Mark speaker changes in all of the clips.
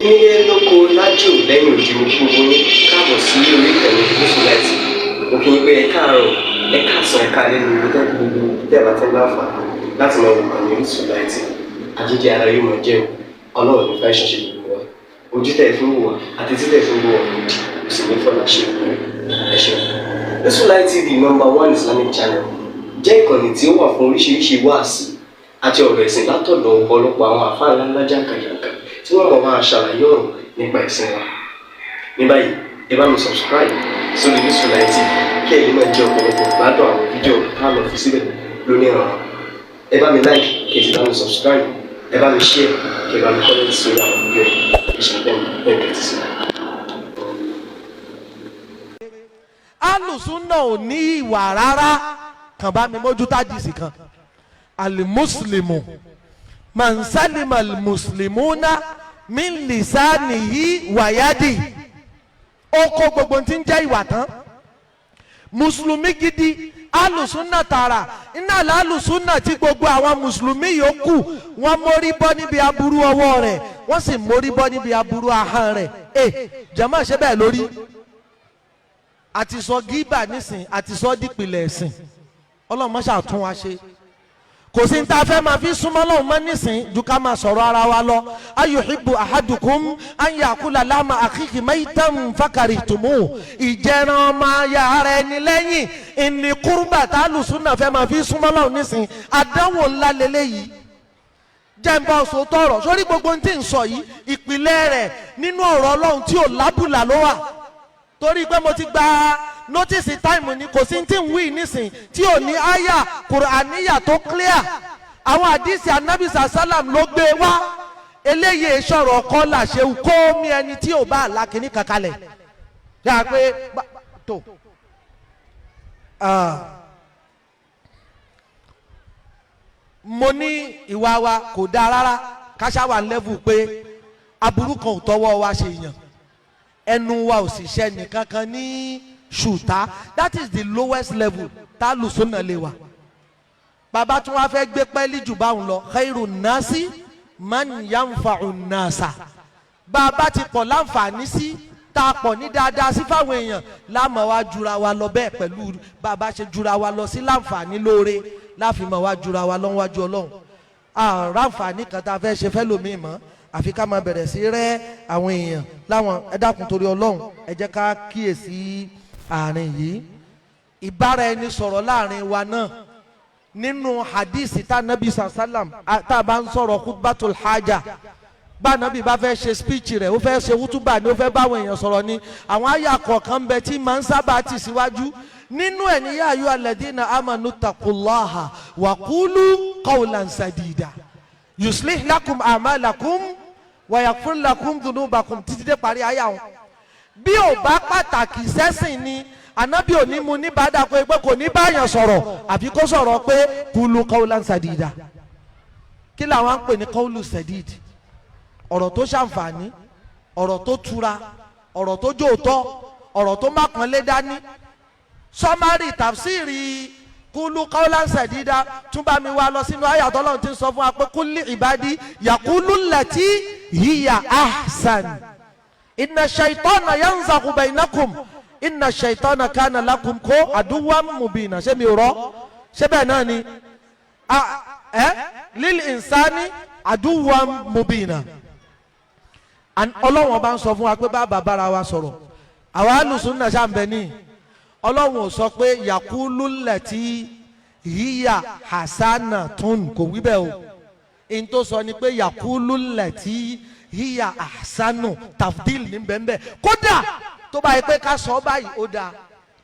Speaker 1: Nílé lóko lájò lẹ́yìn odi, mo kí gbogbo yín káàbọ̀ sí orí ìkànnì Gúúsù Láìtì. Mo kí yín pé ẹ káàárọ̀, ẹ káàsán, ẹ káalẹ́ ní ibi tẹ́ gbogbo tẹ́ bá tẹ́ láǹfààní láti máa wò kàn ní Orísun Láìtì. Àjíjẹ ara yóò máa jẹun, Ọlọ́run ní fẹ́ ṣẹṣẹ gbogbo wa. Ojú tẹ́ fi ń wò wá àti tí tẹ́ fi ń wò wá òdì kò sì ní fọlá ṣe ìpínlẹ̀. Ẹ ṣeun. Orísun Light TV, number one Islamic channel, jẹ́ ìkànnì tí ó wà fún oríṣiríṣi wáàsí àti ọ̀rọ̀ ẹ̀sìn látọ̀dọ̀ ọ̀pọ̀lọpọ̀ àwọn àfáà ńláńlá jàǹkàjàǹkà tí wọ́n mọ̀ máa ṣàlàyé ọ̀rọ̀ nípa ẹ̀sìn wa. Ní báyìí, ẹ bá mi subscribe sórí Orísun Light TV kí ẹ lè máa jẹ ọ̀pọ̀lọpọ̀ gbádùn àwọn fídíò tá a lọ fi síbẹ̀ lónìí ọ̀rọ̀. Ẹ bá mi like, kí ẹ sì bá mi subscribe, ẹ bá mi share, kí ẹ bá mi comment sórí àwọn fídíò yìí. Ẹ ṣe bẹ́ẹ̀ bẹ́ẹ̀ tẹ́tí sí i.
Speaker 2: Alùsùnà ò ní ìwà rárá. Kàn bá mi mójútó àdìsí kan. Alimuslimu man salima alimuslimuna min lisanihi wayadi. Ó kó gbogbo tí ń jẹ́ ìwà tán. Mùsùlùmí gidi, alùsùnà tààrà iná lálùsùnà tí gbogbo àwọn mùsùlùmí yòókù wọ́n mórí bọ́ níbi aburú ọwọ́ rẹ̀, wọ́n sì mórí bọ́ níbi aburú ahọ́n rẹ̀. Ẹ jàmáà, ṣe bẹ́ẹ̀ lórí àti sọ gíbà nísìn àti sọ dípìlẹ̀ ẹ̀sìn. Ọlọ́run má ṣàtún wa ṣe. Kò sí ní tá a fẹ́ máa fi súnmọ́ Ọlọ́run mọ́ nísìn ju ká máa sọ̀rọ̀ ara wa lọ. Ayuhibbu ahadukum an yakula lahma akhihi maytan fakarihtumu. Ìjẹran ọmọ aya ara ẹni lẹ́yìn ìní kúrúbà tá a lù súnà fẹ́ máa fi súnmọ́ Ọlọ́run nísìn. Àdánwò ńlá lélẹ́yìí. Jẹ́nbá ọ̀sọ̀ tọrọ sórí gbogbo tí ń sọ yìí, ìpìlẹ̀ rẹ̀ nínú ọ̀rọ̀ Ọlọ́run tí ò lábùlà ló wà, torí pé mo ti gba notice time ni. Kò sí tí ń wí nísìn tí ò ní àyà kùràníyà tó clear. Àwọn àdìsí anabi sàlám ló gbé wá. Eléyìí sọ̀rọ̀ kọ́là ṣe kó mi ẹni tí ò bá àlá kìíní kankalẹ̀ yà pé tó. Mo ní ìwà wa kò dáa rárá. Káṣá wà lẹ́vù pé aburú kan ò tọwọ́ wa ṣe yàn, ẹnu wa ò sì ṣe nìkankan ní ṣùtá. That is the lowest level tá a lù sónà lè wà. Bàbá tí wọ́n fẹ́ gbé pẹ́ẹ́lí jù báwọn lọ, khairu nasi man yanfa'u nasa. Bàbá ti pọ̀ láǹfààní sí, tá a pọ̀ ní dáadáa sí fáwọn èèyàn, láàmú wa jura wa lọ bẹ́ẹ̀. Pẹ̀lú bàbá ṣe jura wa lọ sí láǹfààní lóore, láàfin mọ̀ wá jura wa lọ́wájú Ọlọ́run. Àràǹfààní kan tá a fẹ́ ṣe fẹ́ lómi mọ́, àfi ká máa bẹ̀rẹ̀ sí rẹ́ àwọn èèyàn láwọn. Ẹ dákun, torí Ọlọ́run, ẹ jẹ́ ká kíyèsí àárín yìí. Ìbára ẹni sọ̀rọ̀ láàrin wa náà, nínú hadisi tá nabi sàlám, tá a bá ń sọ̀rọ̀ khutbatul haja, bá nabi bá fẹ́ ṣe speech rẹ̀, ó fẹ́ ṣe wútúbà ni, ó fẹ́ báwọn èèyàn sọ̀rọ̀ ni, àwọn àyà kọ̀ọ̀kan bẹ tí máa ń sábà tì síwájú. Nínú ẹ̀ ní ya ayyuha alladhina amanu taqullaha wa qulu qawlan sadida yuslih lakum a'malakum wa yaghfir lakum dhunubakum, títí dé parí àyà wọn. Bí ò bá pàtàkì sẹ́sìn ni, ànábì ò ní mu ní bàdà pé kò ní báyàn sọ̀rọ̀, àfi kó sọ̀rọ̀ pé qulu qawlan sadida. Kí làwọn ń pè ní qawlu sadid? Ọ̀rọ̀ tó ṣàǹfààní, ọ̀rọ̀ tó tura, ọ̀rọ̀ tó jóòtọ́, ọ̀rọ̀ tó má pọ́nlé dání. Sọmárì tafsiri qulu qawlan sadida, tún bá mi wá lọ sínú àyàtọ̀ Ọlọ́run tí ń sọ fún wa pé kulli ibadi yaqulu allati hiya ahsan inna shaytana yanzaghu bainakum inna shaytana kana lakum kó aduwwan mubina. Ṣé mi ò rọ? Ṣé bẹ́ẹ̀ náà ni ẹ lil insani aduwwan mubina. Ọlọ́run ọba ń sọ fún wa pé bá bára wa sọ̀rọ̀. Àwa alùsùn náà ṣàǹbẹ̀ ní Ọlọ́run ò sọ pé yaqulu allati hiya hasanatun, kò wí bẹ́ẹ̀ o. In tó sọ ni pé yaqulu allati hiya ahsanu, tafdil ní bẹ́ẹ̀. Kódà tó bá yẹ pé ká sọ báyìí, ó dáa.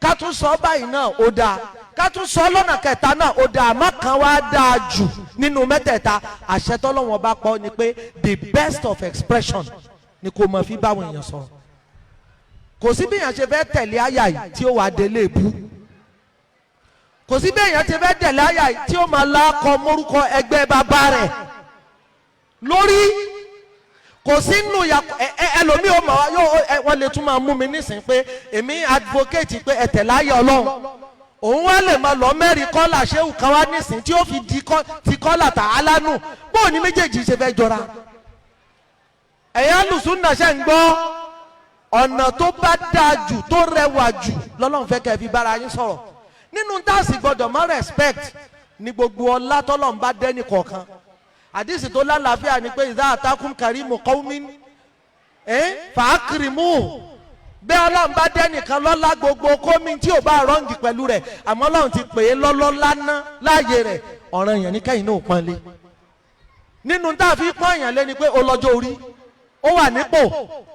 Speaker 2: Ká tún sọ báyìí náà, ó dáa. Ká tún sọ lọ́nà kẹta náà, ó dáa. Àmọ́ kan wá dáa jù nínú mẹ́tẹ̀ẹ̀ta. Àṣẹ tọ́lọ́wọ́n bá pọ̀ ni pé the best of expression ni kò mọ̀ fi báwọn èèyàn sọ̀rọ̀. Kò sí bí èèyàn ṣe fẹ́ tẹ̀lé àyà yìí tí ó wà délé ebú. Kò sí bí èèyàn ṣe fẹ́ tẹ̀lé àyà yìí tí ó máa lákọ mórúkọ ẹgbẹ́ bàbá rẹ̀ lórí. Kò sí nù ya ẹ ẹ ẹlòmíì ó mọ̀ yóò ẹ. Wọ́n lè tún máa mú mi nísìnyí pé èmi advocate pé ẹ tẹ̀lé àyà Ọlọ́run. Òun wá lè máa lọ mẹ́rin kọ́là ṣéwù kan wá nísìnyí tí ó fi di ti kọ́là tà á lánù. Bóun ní méjèèjì ṣe fẹ́ jọra? Ẹ̀yin alùsùnà ṣe ń gbọ́, ọ̀nà tó bá dáa jù, tó rẹwà jù, lọ́lọ́run fẹ́ kẹ́ ẹ fi bára yín sọ̀rọ̀. Nínú táàsì gbọ́dọ̀ mọ́ respect ní gbogbo ọlá tọ́lọ́run bá dẹ́nì kọ̀ọ̀kan. Àdìsí tó lálàáfíà ni pé إذا أتاكم كريم قوم فأكرموه. Bẹ́ẹ̀ Ọlọ́run bá dẹ́nìkan lọ́lá, gbogbo kómi tí ò bá wrong pẹ̀lú rẹ̀, àmọ́ Ọlọ́run ti pè é lọ́lọ́lá ná láàyè rẹ̀, ọ̀ràn yẹn ní kẹ́yìn náà pọ́n lé. Nínú tá a fi pọ́n èèyàn lé ni pé ó lọ́jọ́ orí, ó wà nípò,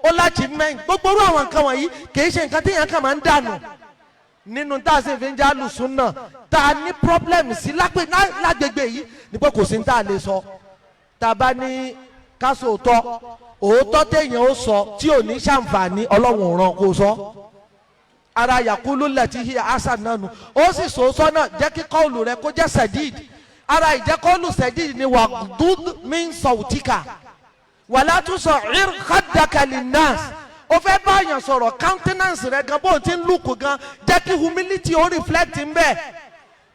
Speaker 2: ó l'achievement. Gbogbo irú àwọn nǹkan wọ̀nyí kì í ṣe nǹkan tí èèyàn kàn máa ń dànù. Nínú tá a sì fi ń já lùsùn náà tá a ní problem sí lágbègbè yìí ni pé kò sí ní tá a lè sọ. Tá a bá ní ká sòótọ́, òótọ́ téèyàn ó sọ tí ò ní ṣàǹfààní, Ọlọ́run ò ràn kó sọ. Ara يقولوا التي هي أحسن náà nù. Ó sì sòótọ́ náà, jẹ́ kí قول rẹ kó jẹ́ سديد. Ara ìjẹ́ قول سديد ni واغضض من صوتك ولا تصعر خدك للناس. Ó fẹ́ báyàn sọ̀rọ̀, countenance rẹ gan, bóun ti ń look gan, jẹ́ kí humility ó reflect ń bẹ̀.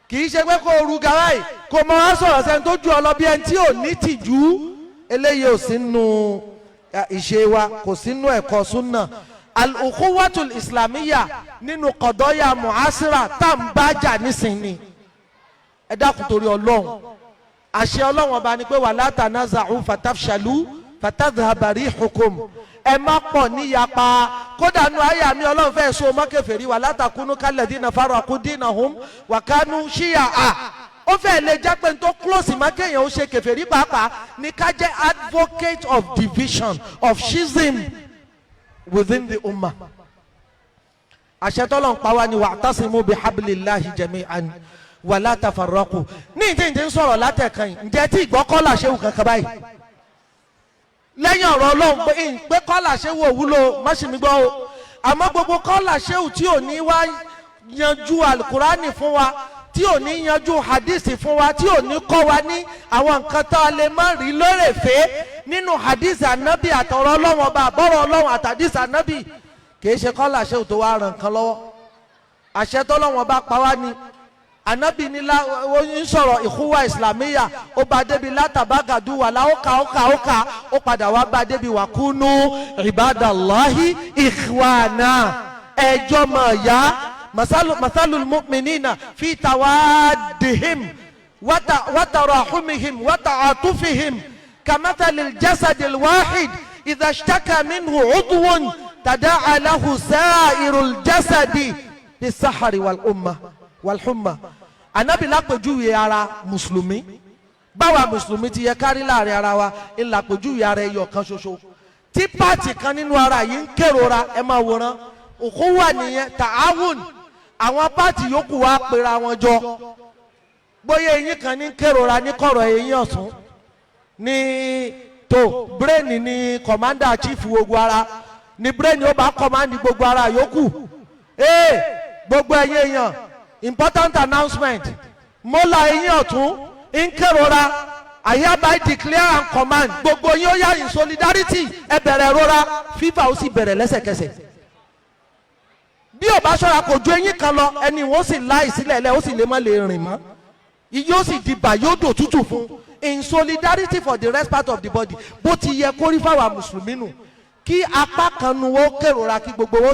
Speaker 2: Kì í ṣe pé kó o ru gàrá yìí kó o máa sọ̀rọ̀ sẹ́ni tó ju ọ lọ bí ẹni tí ò ní tìjú. Eléyìí ò sí nù ìṣe wa, kò sí nù ẹ̀kọ́ súnà. الأخوة الإسلامية nínú قضايا معاصرة tá à ń bá jà nísìnyí, ẹ dákun torí Ọlọ́run, àṣẹ Ọlọ́run Ọba ni pé ولا تنازعوا فتفشلوا وتذهب ريحكم. Ẹ má pọ̀ níyapa. Kódà nu àyà mi, Ọlọ́run fẹ́ so mọ́kẹ́fẹ̀rí ولا تكونوا كالذين فرقوا دينهم وكانوا شيعا. Ó fẹ́ lè jẹ́ pé n tó close má kéèyàn ó ṣe kèfèrí pàápàá ní ká jẹ́ advocate of division, of schism within the ummah. Àṣẹ tọ́lọ̀ ń pa wá ní واعتصموا بحبل الله جميعا ولا تفرقوا. Ní ìdí ìdí ń sọ̀rọ̀ látẹ̀kan yìí, ǹjẹ́ tí ìgbọ́ kọ́là ṣéwù kankan báyìí lẹ́yìn ọ̀rọ̀ Ọlọ́run pé kọ́là ṣéwù òwúlò? Má ṣì mí gbọ́ o. Àmọ́ gbogbo kọ́là ṣéwù tí ò ní wá yanjú alukurani fún wa, tí ò ní yanjú hadith fún wa, tí ò ní kọ́ wa ní àwọn nǹkan tá a lè má rí lórèfé nínú hadith anabi àtọ̀rọ̀ Ọlọ́run Ọba, àbọ̀rọ̀ Ọlọ́run àtàdís anabi, kì í ṣe kọ́là ṣéwù tó wá ràn kan lọ́wọ́. Àṣẹ tọ́lọ́run Ọba pa wá ni. Anabi ní la ó ń sọ̀rọ̀ أخوة إسلامية, ó bá débi لا تباغضوا ولا, ó kà, ó kà, ó kà, ó padà wá bá débi وكونوا عباد الله إخوانا. Ẹjọ́ mọ̀ ya مثل المؤمنين في توادهم وتراحمهم وتعاطفهم كمثل الجسد الواحد، إذا اشتكى منه عضو تداعى له سائر الجسد بالسهر والأمة والحمى. Anabi lápèjúwe ara mùsùlùmí, báwa mùsùlùmí ti yẹ kárí láàrin ara wa, ńlápèjúwe ara ẹyọ kan ṣoṣo. Tí part kan nínú ara yìí ń kérora, ẹ máa wòran, أخوة nìyẹn, تعاون. Àwọn part yòókù wa pera wọn jọ. Bóyá eyín kan ní kérora ní kọ̀rọ̀ eyín ọ̀tún ní tó brain ní commander chief gbogbo ara ní brain, ó bá command gbogbo ara yòókù. Ee, gbogbo ẹ̀yin èèyàn, important announcement: molar eyín ọ̀tún ń kérora. I hereby declare and command gbogbo yín, ó yá, in solidarity, ẹ bẹ̀rẹ̀ rora. Fífà ó sì bẹ̀rẹ̀ lẹ́sẹ̀kẹsẹ̀. Bí ò bá ṣọ́ra, kò ju eyín kan lọ, ẹni wọ́n sì láì sílẹ̀ lẹ́, ó sì lè má lè rìn mọ́, yóò sì di bà, yóò dò tútù fún, in solidarity for the rest part of the body. Bó ti yẹ kó rí fáwọn mùsùlùmí nù, kí apá kan nu ó kérora, kí gbogbo ó